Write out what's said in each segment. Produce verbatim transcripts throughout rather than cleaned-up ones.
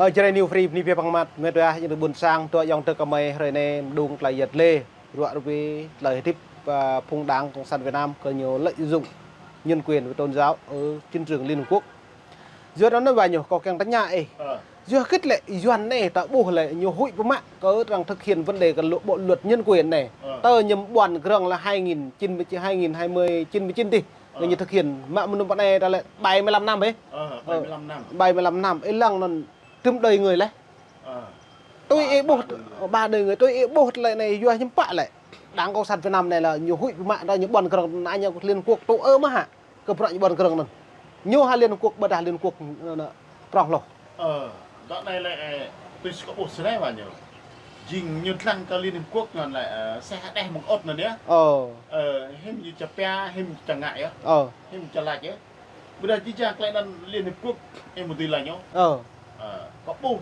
Ơ, Jrai New Free, bơni biă pơngơ̆t, mĕt wa, yang tơ ƀôn sang, tơ ayŏng tơ kơmơi, hrơi anai, mơdung tơlơi yăt lĕ, ruă rơwe, tơlơi hơdip, ơ, phung Đảng Cộng sản Việt Nam, kơ ñu lợi dụng nhân quyền và tôn giáo ở chiến trường Liên Hợp Quốc. Yua anŭn wa ñu, kâo kiăng tơña ih. Yua hơget lĕ, Yuan anai, ta ƀuh lĕ, ñu huĭ pơmă, kơ arăng thực hiện vấn đề kơ lu-, bộ luật nhân quyền anai. Tơ ñu ƀuăn krong lĕ hai nghìn chín mươi chín, hai nghìn hai mươi, chín mươi chín tih. Ñu thực hiện mă mơnŭm pơ anai ta lĕ bảy mươi lăm năm ih. Bảy mươi lăm năm. Ih lăng anŭn tơm đơi người lĕ. Tui ih ƀuh, ba đơi người, tui ih ƀuh lĕ anai yua hiư̆m pă lĕ. Đảng Cộng sản Việt Nam anai lĕ ñu huĭ pơmă ta ñu ƀuăn krong anai ñu Liên Quốc tŭ ư mơ̆ hă. Kơ bruă ñu ƀuăn krong anŭn. Ñu hă Liên Hợp Quốc, ƀôdah Liên Hợp Quốc, ơ, prong hloh. Ơ, dŏ anai lĕ, ơ, tui si kâo ƀuh sơnai wa ñu. Jing ñu lăng kơ Liên Hợp Quốc anŭn lĕ, ơ, sĕh hơđeh mơ̆ng ôt anŭn yơh. Ơ, hiư̆m ñu čơpia, hiư̆m čơngă yơh. Hiư̆m čơlač yơh. Ƀôdah jih jang tơlơi anŭn Liên Hợp Quốc, ih mơ̆ dưi lăng ñu. Ơ, kâo ƀuh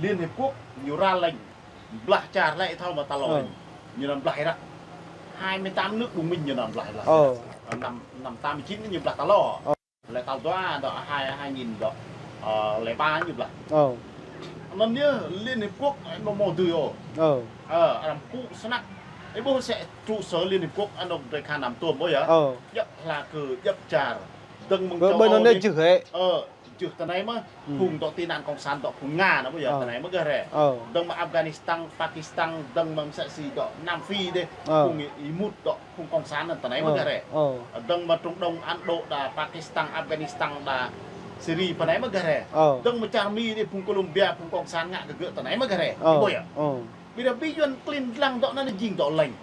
Liên Hợp Quốc ñu ral lăng blah čar lĕ thâo mă ta lŏ. Ñu anŭn blah Iraq. Hai mươi tám nước đồng minh ñu anŭn blah, blah Iraq. Năm, năm tám mươi chín ñu blah ta lŏ. Lĕ tal dua dŏ hai, hai nghìn dŏ, ơ, lĕ ba ñu blah. Anŭn yơh Liên Hợp Quốc, ơ, mơ̆ mơ̆ dưi ôh. Ơ, arăng pŭ snăk. Ih ƀuh sĕ trụ sở Liên Hợp Quốc, anŭn drơi khan năm tuôm ƀôh yơh. Djăp hla kơ, djăp čar. Dơ̆ng mơ̆ng châu Âu anai dih. Ơ, jưh tơ anai mơ̆, phung dŏ tị nạn cộng sản dŏ phung Nga anŭn ƀôh yơh, tơ anai mơ̆ gah rai. Dơ̆ng mơ̆ Afghanistan, Pakistan, dơ̆ng mơ̆ msĕ si dŏ Nam Phi dih, phung ih mŭt dŏ phung cộng sản anŭn tơ anai mơ̆ gah rai. Dơ̆ng mơ̆ Trung Đông, Ấn Độ đa, Pakistan, Afghanistan đa, Syria pơ anai mơ̆ gah rai. Dơ̆ng mơ̆ čar Mi dih phung Colombia, phung cộng sản ngă kơ gơ̆ tơ anai mơ̆ gah rai. Ƀôh yơh. Ƀôdah ƀing Yuan klin lăng dŏ anŭn jing dŏ leng.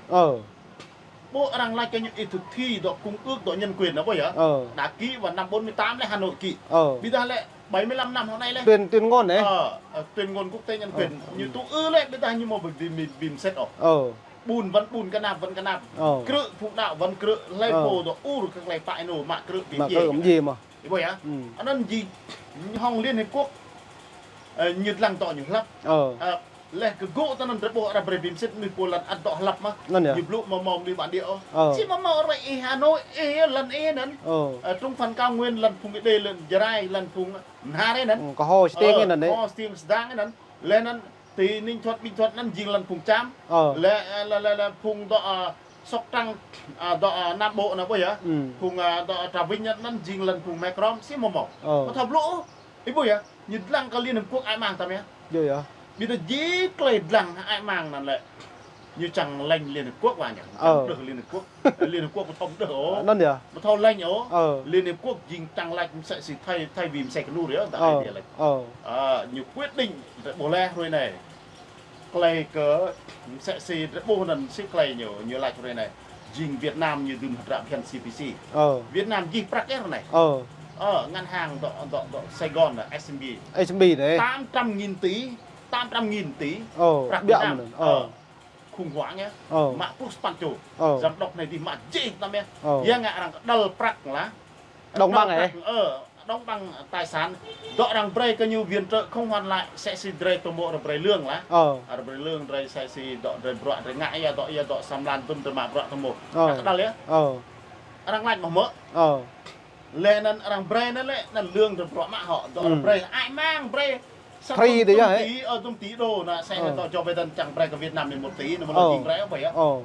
Ƀôh arăng laĭ kơ ñu ih thực thi dŏ công ước dŏ nhân quyền anŭn ƀôh yơh. Đa ký vào năm bốn mươi tám lĕ Hà Nội ký. Ƀôdah lĕ bảy mươi lăm năm hôm nay lĕ. Tuyên, tuyên ngôn anai. Ơ, tuyên ngôn quốc tế nhân quyền. Ñu tŭ ư lĕ ƀôdah ñu mơ̆ ƀu ƀu ƀu ƀu msĕt ôh. Ƀun vẫn ƀun, kơnap vẫn kơnap. Krư̆ phung đaŏ vẫn krư̆, hlơi pô dŏ ur kơ tơlơi pă ih nô mă krư̆ ƀu djơ̆. Ih ƀôh yơh. Anŭn jing hŏng Liên Hợp Quốc, ơ, ñu lăng dŏ ñu hlăp. Ơ, lĕ kơ gơ̆ tơ anŭn drơi ƀôh arăng brơi ƀu msĕt mơnuih pô lăn ăt dŏ hlăp mơ̆. Anŭn yơh. Ñu blŭ mơ̆ mơ̆ mơnuih bản địa ôh. Či mơ̆ mơ̆ arăng ih Hà Nội, ih lăn ih anŭn. Trung Phan Cao Nguyên lăn phung Êđê lăn Jrai lăn phung Ngar ih anŭn. Kơho Stiêng ih anŭn. Kơho Stiêng Sdang ih anŭn. Lĕ anŭn ti Ninh Thuận, Bình Thuận anŭn jing lăn phung Cham. Lĕ, lĕ, lĕ, lĕ phung dŏ, ơ, Sóc Trăng, ơ, dŏ, ơ, Nam Bộ anŭn ƀôh yơh. Phung, ơ, dŏ Trà Vinh anŭn jing lăn phung Mekrom, či mơ̆ mơ̆. Mơ̆ thâo blŭ. Ih ƀuh yơh, ñu lăng kơ Liên Hợp Quốc ai mang tăm yơh. Ƀôdah jing tơlơi lăng ai mang anŭn lĕ. Ñu čang leng Liên Hợp Quốc wa ñu. Čang đơh Liên Hợp Quốc. Liên Hợp Quốc ƀu thâo đơh ôh. Anŭn yơh. Ƀu thâo leng ôh. Liên Hợp Quốc jing čang laĭ msĕ si thay, thay vì msĕ kơ anŭn yơh, ta ai dia laĭ. Ơ, ñu quyết định drơi ƀôh lĕ hrơi anai. Tơlơi kơ msĕ si drơi ƀôh anŭn si tơlơi ñu, ñu laĭ hrơi anai. Jing Việt Nam ñu dưm hơdră phiăn C P C. Việt Nam jih prăk ih anai. Ơ, ngân hàng dŏ, dŏ, dŏ Sài Gòn anŭn, S M B. S M B anai. Tám trăm nghìn tỷ, tám trăm nghìn tỷ. Prăk Việt Nam. Khủng hoảng yơh. Mă pluh sapăn čô. Giám đốc anai dih mă jih tăm yơh. Yua ngă arăng kơđăl prăk lah. Đóng băng ih. Ơ, đóng băng tài sản. Dŏ arăng brơi kơ ñu viện trợ không hoàn lại, msĕ si drơi tơmô arăng brơi lương lah. Arăng brơi lương drơi msĕ si dŏ drơi bruă drơi ngă yơh, dŏ yơh dŏ sa mlan dŭm drơi mă bruă tơmô. Arăng kơđăl yơh. Arăng laĭ mơ̆ mơ̆. Lĕ anŭn arăng brơi anŭn lĕ, anŭn lương drơi bruă mă hŏ. Dŏ arăng brơi, ai mang brơi. Free dih yơh, ơ, dŭm tỷ đô anŭn, msĕ anŭn dŏ Joe Biden čang brơi kơ Việt Nam anai một tỷ anŭn mơ̆ anŭn jing brơi ƀôh yơh.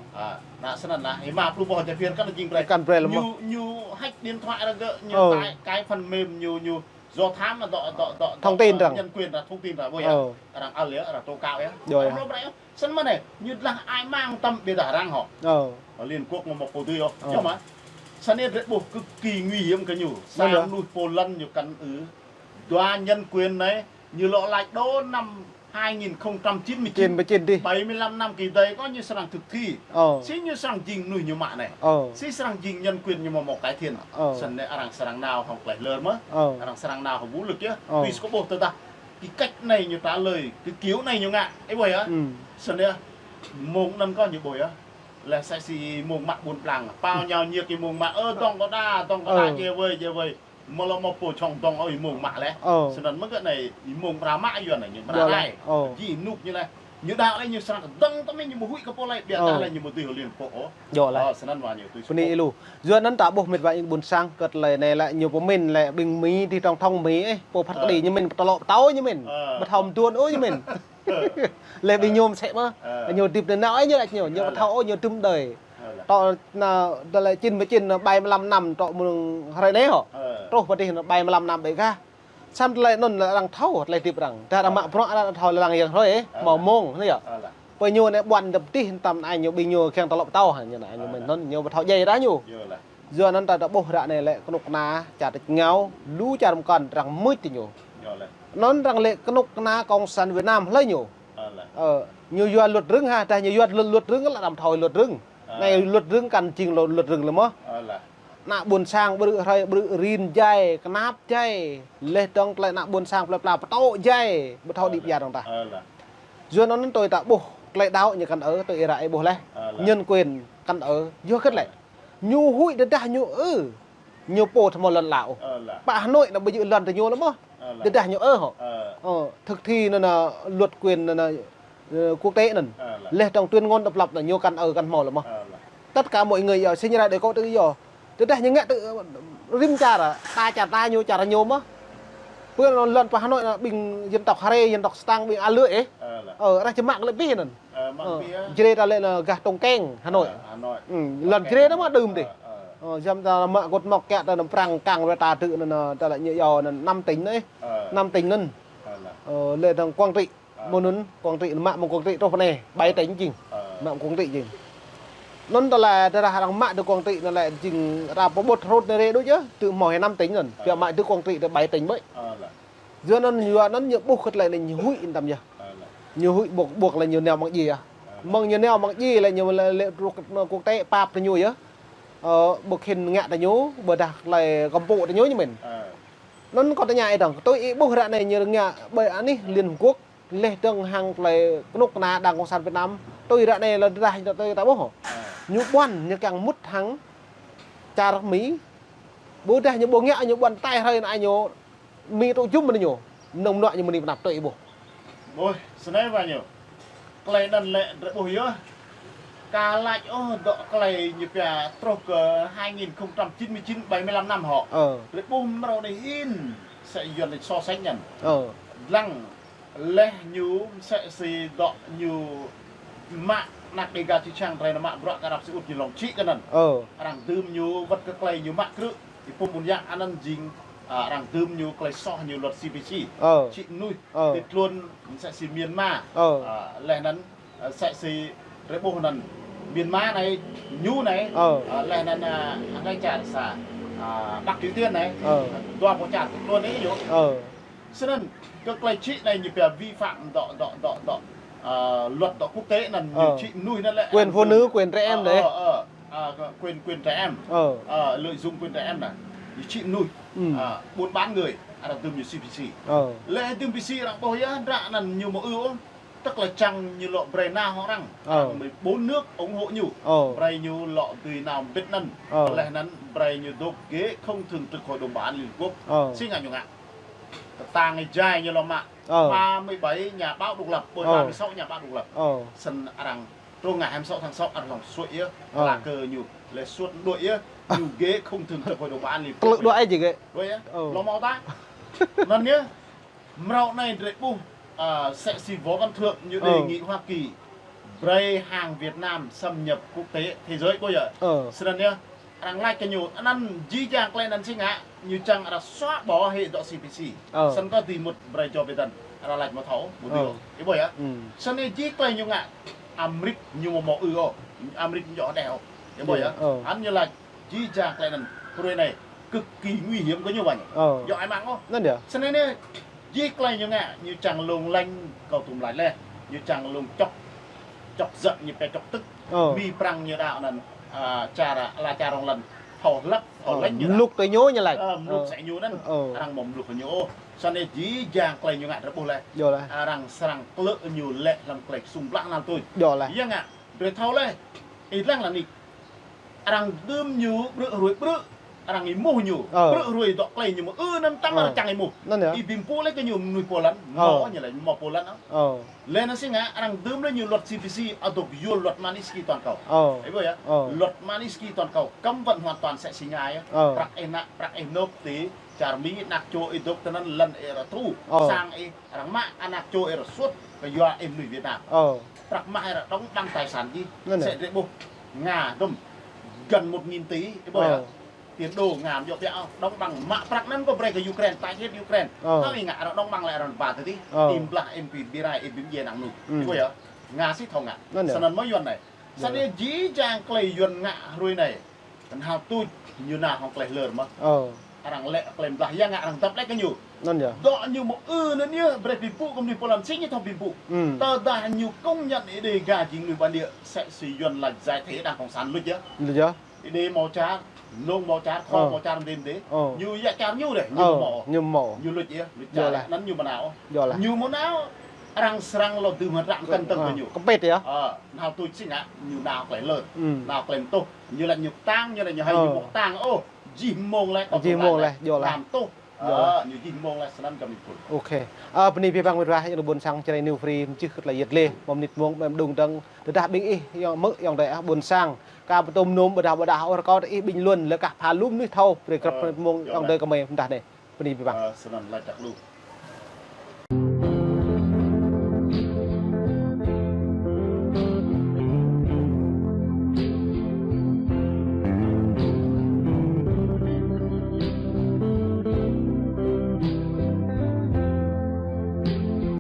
Anŭn snăn lah, ih mă pluh boh jai phiên kăn jing brơi. Kăn brơi lăm. Ñu, ñu hack điện thoại arăng gơ̆, ñu cài, cài phần mềm ñu, ñu do thám anŭn dŏ, dŏ, dŏ, thông tin arăng. Nhân quyền arăng thông tin arăng ƀôh yơh. Arăng ăl yơh, arăng tố cáo yơh. Arăng mlŏm brơi yơh. Snăn mơ̆ anai, ñu lăng ai mang tăm ƀôdah arăng hŏ. Liên Quốc mơ̆ mơ̆ pô dưi ôh. Yơh mơ̆. Snăn anai drơi ƀôh cực kỳ nguy hiểm kơ ñu. Sa mơnuih pô lăn ñu kăn ư. Dua nhân quyền anai, ñu lŏ laĭ đôč năm hai nghìn không trăm chín mươi chín. Chín mươi chín dih. Bảy mươi lăm năm kơ đơi kơ ñu srăng thực thi. Si ñu srăng jing mơnuih ñu mă anai. Si srăng jing nhân quyền ñu mơ̆ mơ̆ cải thiện. Snăn anai arăng srăng nao hŏng tơlơi lơr mơ̆. Arăng srăng nao hŏng vũ lực yơh. Tui si kâo ƀuh tơdah. Cái cách anai ñu trả lời, cái kiểu anai ñu ngă. Ih ƀuh yơh. Snăn anai, mơ̆ng anŭn kơ ñu ƀuh yơh. Lĕ msĕ si mơ̆ng mă ƀun blang. Pao nhao nhia kơ mơ̆ng mă, ơ, dŏng kơ đa, dŏng kơ đa, djai wơi, djai wơi. Mơ̆ lŏ mơ̆ pô čŏng dŏng ôh ih mơ̆ng mă lĕ. Snăn mơ̆ kơ anai, ih mơ̆ng pra mă yua anai, ñu pra rai. Jing nuk ñu lĕ. Ñu đaŏ lĕ ñu srăng kơdơ̆ng tơmĭn ñu mơ̆ huĭ kơ pô lĕ, ƀiă dah lĕ ñu mơ̆ dưi hơliêng pô ôh. Yơh lĕ. Ơ, snăn wa ñu tui. Bơni ih lu. Yua anŭn ta ƀuh mĕt wa ih ƀuôn sang kơt lĕ anai lĕ ñu pơmĭn lĕ ƀing Mi ti trong thông Mi ih, pô phat kơđi ñu mĭn, pơtơlŏ pơtâo ñu mĭn. Ơ. Pơthâo mơduôn ôh ñu mĭn. Lĕ ƀing ñu msĕ mơ̆. Ơ. Ñu hơdip anai nao ôh ñu đač ñu, ñu pơthâo ôh ñu tŭm đơi. Ơ lĕ. Tŏ anai, dah lĕ chín mươi chín, bảy mươi lăm năm tŏ mơ̆ng hrơi anai hŏ. Ơ. Truh pơ dih anai bảy mươi lăm năm ƀĕ kah. Samơ̆ tơlơi anŭn lĕ arăng thâo, tơlơi hơdip arăng. Dah arăng mă bruă arăng thâo lĕ arăng yang hrơi, ơ, hmâo mông, anai yơh. Ơ lĕ. Pơ ñu anai ƀuăn dơ̆p dih tăm anai ñu ƀing ñu kiăng tơlŏ pơtâo, ñu anai ñu mĭn anŭn, ñu pơthâo djai dah ñu. Yơh lĕ. Yua anŭn ta, ta ƀuh ră anai lĕ kơnuk kơna, čar tač rơngiao, lu čar mơkăn arăng mưč tơ ñu. Yơh lĕ. Anŭn arăng lĕ kơnuk kơna Cộng sản Việt Nam hlơi ñu. Ơ lĕ. Ơ, ñu yua luật rừng hă, dah ñu yua luật, luật rừng lĕ arăng thâo luật rừng. Ơ. Anai luật rừng kăn jing lŏ luật rừng lĕ mơ̆. Ơ lĕ. Ană ƀuôn sang ƀrư̆ hrơi ƀrư̆ rin djai, kơnap djai. Leh dơ̆ng tơlơi ană ƀuôn sang plơi pla pơtŏ djai, ƀu thâo đĭ pơyơr dơ̆ng tah. Ơ lĕ. Yua anŭn tui ta ƀuh, tơlơi đaŏ ñu kăn ơ, tui ih ră ih ƀuh leh. Ơ lĕ. Nhân quyền kăn ơ, yua hơget lĕ. Ñu huĭ tơdah ñu ư. Ñu pô thâo hmâo lŏn ala ôh. Ơ lĕ. Pơ Hà Nội anai ƀu djơ̆ lŏn tơ ñu lĕ mơ̆. Ơ lĕ. Tơdah ñu ơ hŏ. Ơ. Ơ, thực thi anŭn, anŭn luật quyền anŭn, anŭn, ơ, quốc tế anŭn. Ơ lĕ. Leh dơ̆ng tuyên ngôn độc lập anŭn ñu kăn ơ kăn hmâo lĕ mơ̆. Ơ lĕ. Tất cả mọi người ở sinh ra đều có tự do. Tơdah ñu ngă tơ, rĭm čar, ta čar ta ñu, čar ñu mơ̆. Pơ anŭn lŏn pơ Hà Nội anŭn ƀing dân tộc Hre, dân tộc Sêtang, ƀing alư̆ ih. Ơ lĕ. Ơ, arăng či mă lĕ pih anŭn. Ơ, mă pih, ơ. Jrê ta lĕ anŭn gah Tông Keng, Hà Nội. Ơ, Hà Nội. Ơ, lŏn jrê anŭn mă đưm dih. Ơ, ơ. Ơ, jăm ta mă gŏt mŏk kiăng ta anŭn prăng kăng wơ̆t ta tŭ anŭn, anŭn, ta lĕ ñu yua anŭn năm tỉnh anŭn. Ơ. Năm tỉnh anŭn. Ơ lĕ. Ơ, lĕ dơ̆ng Quảng Trị. Ơ. Mơ̆ng anŭn Quảng Trị, mă mơ̆ng Quảng Trị truh pơ anai, bảy tỉnh jing. Ơ. Mă mơ̆ng Quảng Trị jing. Anŭn tơlơi dah arăng mă tơ Quảng Trị anŭn lĕ jing arăng pơƀut hrŏt anai rê đôč yơh, tŭ hmâo hĭ năm tỉnh anŭn. Ơ. Pioh mă tơ Quảng Trị tơ bảy tỉnh ƀĕ. Ơ lĕ. Yua anŭn, yua anŭn ñu ƀuh kơt lĕ anai ñu huĭ tăm yơh. Ơ lĕ. Ñu huĭ ƀuh, ƀuh lĕ ñu nao mơ̆ng djai yơh. Ơ. Mơ̆ng ñu nao mơ̆ng djai lĕ ñu lĕ, lĕ truh kơ quốc tế pap tơ ñu yơh. Ơ, ƀu khĭn ngă tơ ñu, ƀôdah tơlơi kơmpŭ tơ ñu ñu mĭn. Ơ. Anŭn kâo tơña ih dơ̆ng, tui ih ƀuh ră anai ñu ngă ƀơi anih Liên Hợp Quốc, leh dơ̆ng hăng tơlơi kơnuk kơna Đảng Cộng sản Việt Nam, tui ră anai lĕ dah tui ta ƀuh. Ơ. Ñu ƀuăn, ñu kiăng mŭt hăng čar Mi. Ƀôdah ñu ƀu ngă ñu ƀuăn tai hrơi anai ñu Mi tŭ jum mơ̆n ñu. Mơnơ̆ng mơnuă ñu mơni pơnăp tui ih ƀuh. Ƀuh, snei wa ñu. Tơlơi anŭn lĕ drei ƀuh yơh. Ka lač ôh dŏ tơlơi ñu pia truh kơ hai nghìn không trăm chín mươi chín, bảy mươi lăm năm hŏ. Ơ. Drei ƀuh mrâo anai hin, msĕ Yuăn lač so sánh anŭn. Ơ. Dlăng leh ñu msĕ si dŏ ñu mă anak Đêga čư̆ čhiăng drei anŭn mă bruă kơ Ả Rập Xê Út ñu lŏng čĭ kơ anŭn. Ơ. Arăng dưm ñu wơ̆t kơ tơlơi ñu mă krư̆. Ih pŭm ƀuôn yă anŭn jing, a, arăng dưm ñu tơlơi soh ñu luật C P C. Ơ. Čĭ mơnuih. Ơ. Ti tluôn msĕ si Myanmar. Ơ. A, leh anŭn, a, msĕ si drei ƀuh anŭn Myanmar anai, ñu anai. Ơ. A, leh anŭn, a, anai čar sa, a, Bắc Triều Tiên anai. Ơ. Dua pô čar ti tluôn anai ñu. Ơ. Snăn, kơ tơlơi čĭ anai ñu pia vi phạm dŏ, dŏ, dŏ, dŏ, a, luật dŏ quốc tế anŭn ñu. Ơ. Čĭ mơnuih anŭn lĕ. Quyền phụ nữ, quyền trẻ em đấy. Ơ, ơ, ơ. A, quyền, quyền trẻ em. Ơ. A, lợi dụng quyền trẻ em anŭn. Ñu čĭ mơnuih. Ừ. A, buôn bán người, arăng dưm ñu C P C. Ơ. Leh dưm C P C arăng ƀuh yơh, dah anŭn ñu mơ̆ ư ôh. Tức là čang ñu lŏ brei nao hŏng arăng. Ơ. Arăng mơ̆ bốn nước ủng hộ ñu. Ơ. Brei ñu lŏ dưi nao mbĭt anŭn. Ơ. Leh anŭn brei ñu dŏ ghế không thường trực Hội đồng Bảo an Liên Hợp Quốc. Ơ. Si ngă ñu ngă. Tơtang ih jai ñu lŏ mă. Ơ. Ba mươi bảy nhà báo độc lập, ƀơi, ơ, ba mươi sáu nhà báo độc lập. Ơ. Snăn arăng Truh ngă hăm sŏ thăng sŏ arăng lŏng suaih yơh. Ơ. Lăk kơ ñu lĕ suaih đuaĭ yơh. Ñu ghế không thường trực Hội đồng Bảo an Liên Hợp Quốc. Tơlơi đuaĭ ih či ghê. Đuaĭ yơh. Ơ. Lŏ mâo ta. Anŭn yơh. Mrâo anai drei ƀuh, a, msĕ si Võ Văn Thưởng ñu, ơ, đề nghị Hoa Kỳ brei hăng Việt Nam xâm nhập quốc tế, thế giới ƀuh yơh. Ơ. Snăn yơh. Arăng lač kơ ñu, anăn jih jang tơlơi anăn si ngă, ñu čang arăng xóa bỏ hĭ dŏ C P C. Ơ. Snăn kơ ti mŭt brei Joe Biden, arăng lač mơ̆ thâo, ƀu dưi. Ơ. Ih ƀuh yơh. Ừ. Snăn jih tơlơi ñu ngă, Amrik ñu mơ̆ mâo ư ôh, Amrik ñu djŏ đeh ôh. Ih ƀuh yơh. Ơ. Anăn ñu lač, jih jang tơlơi anăn, hruê anai, cực kỳ nguy hiểm kơ ñu ƀañ. Ơ. Djŏ ai măng ôh. Anăn yơh. Snăn anai, jih tơlơi ñu ngă, ñu čang lông lanh, kâo tŭm lač leh, ñu čang lông chọc, chọc giận ñu pia chọc tức. Ơ. Mi Prăng ñu đaŏ anăn, a, čar, ala čar rŏng lăn, thâo hlăp, thâo lĕ ñu đaŏ. Mluk tơ ñu ñu lač. Ơ, mluk msĕ ñu anăn. Ơ. Arăng mâo mluk ñu ôh. Snăn anai jih jang tơlơi ñu ngă drei ƀuh leh. Djŏ leh. Arăng srăng klơ̆ ñu lĕ hlăm tơlơi sung blah nal tui. Djŏ leh. Yua ngă, drei thâo leh. Ih lăng lăn anai. Arăng dưm ñu ƀrư̆ hruê ƀrư̆. Arăng ƀu hmư̆ ñu. Ơ. Prư̆ hrơi dŏ klei ñu mơ̆ ư anŭn tăm. Ơ. Arăng čang ƀu hmư̆. Anŭn yơh. Ih ƀu hmư̆ lĕ kơ ñu mơnuih Poland. Ơ. Mơ̆ ñu lĕ mơ̆ Poland. Ơ. Lĕ anŭn si ngă arăng dưm lĕ ñu luật C P C, adôk yua luật Magnitsky toàn cầu. Ơ. Ih ƀuh yơh. Ơ. Luật Magnitsky toàn cầu cấm vận hoàn toàn sĕ si ngă yơh. Ơ. Prăk ih nă, prăk ih nộp ti čar Mi, anak čô ih dŏ tơnăn lăn ih rơtu. Ơ. Sang ih, arăng mă anak čô ih rơsut, kơ yua ih mơnuih Việt Nam. Ơ. Prăk mah ih ră đóng băng tài sản jih. Anŭn yơh. Sĕ drơi ƀuh. Nga dŏm gần một nghìn tỷ, ih ƀuh yơh. Ơ. Tiền đô Nga mơ̆ djŏ pia, đóng băng mă prăk anŭn kơ brơi kơ Ukraine, tái thiết Ukraine. Ơ. Hăng ih ngă arăng đóng băng lĕ arăng ba tơ tih. Ơ. Ih blah ih ƀu bi rai, ih ƀu djai năng mơnuih. Ih ƀuh yơh. Nga sĭt thâo ngă. Anŭn yơh. Snăn mơ̆ Yuan anai. Snăn yơh. Jih jang klei Yuan ngă hrơi anai. Kăn hal tuč ñu nao hăng klei hlơr mơ̆. Ơ. Arăng lĕ klei blah yang ngă arăng dăp lĕ kơ ñu. Anŭn yơh. Dŏ ñu mơ̆ ư anŭn yơh, brơi ƀu hmư̆ kơ mơnuih Poland sĭt ñu thâo ƀu hmư̆. Tơdah ñu công nhận Êđê Ga jing mơnuih bản địa, sĕ si Yuan lač giải thể đảng cộng sản luč yơh. Luč yơh. Êđê mâo čar, nông mâo čar, Kho mâo čar, mdê mdê. Ơ. Ñu yă čar ñu dêh, ñu mâo. Ñu mâo. Ñu luč yơh, luč čar. Anŭn ñu mơ̆ nao. Yơh lah. Ñu mơ̆ nao, arăng srăng lŏ dưm hơdră kăn tơ̆ng kơ ñu. Kơpĭt yơh. Ơ, nao tuč si ngă, ñu nao klei hlơr. Nao klei mtuh. Ñu lĕ ñu ktang, ñu lĕ ñu hai ñu mâo ktang. Ơ. Ôh, jih mông lĕ, jih mông lĕ, yơh lah. Nao tuh. Yơh lah. Ơ, ñu jih mông lĕ, snăn kơ mĭn pul. Ok. Ơ, bơni abih bang mĭt wa, ayŏng adơi ƀuôn sang čơđai New Free, mơčih kơ tơlơi yet lĕ, mơ̆ng mơnit mông, mơ̆ng mơđung dơ̆ng, tơdah ƀing ih, ayŏng mơ̆, ayŏng adơi ah, ƀuôn sang. Kơ pơtŭm num, ƀôdah ƀôdah, ôh, rơkâo ih ƀing Yuan, lĕ kah pha lŭm mơnuih thâo, brơi grăp mơnit mông, ayŏng adơi kơ mơi, mdah anai. Bơni abih bang. Ơ, snăn lač tăk lu.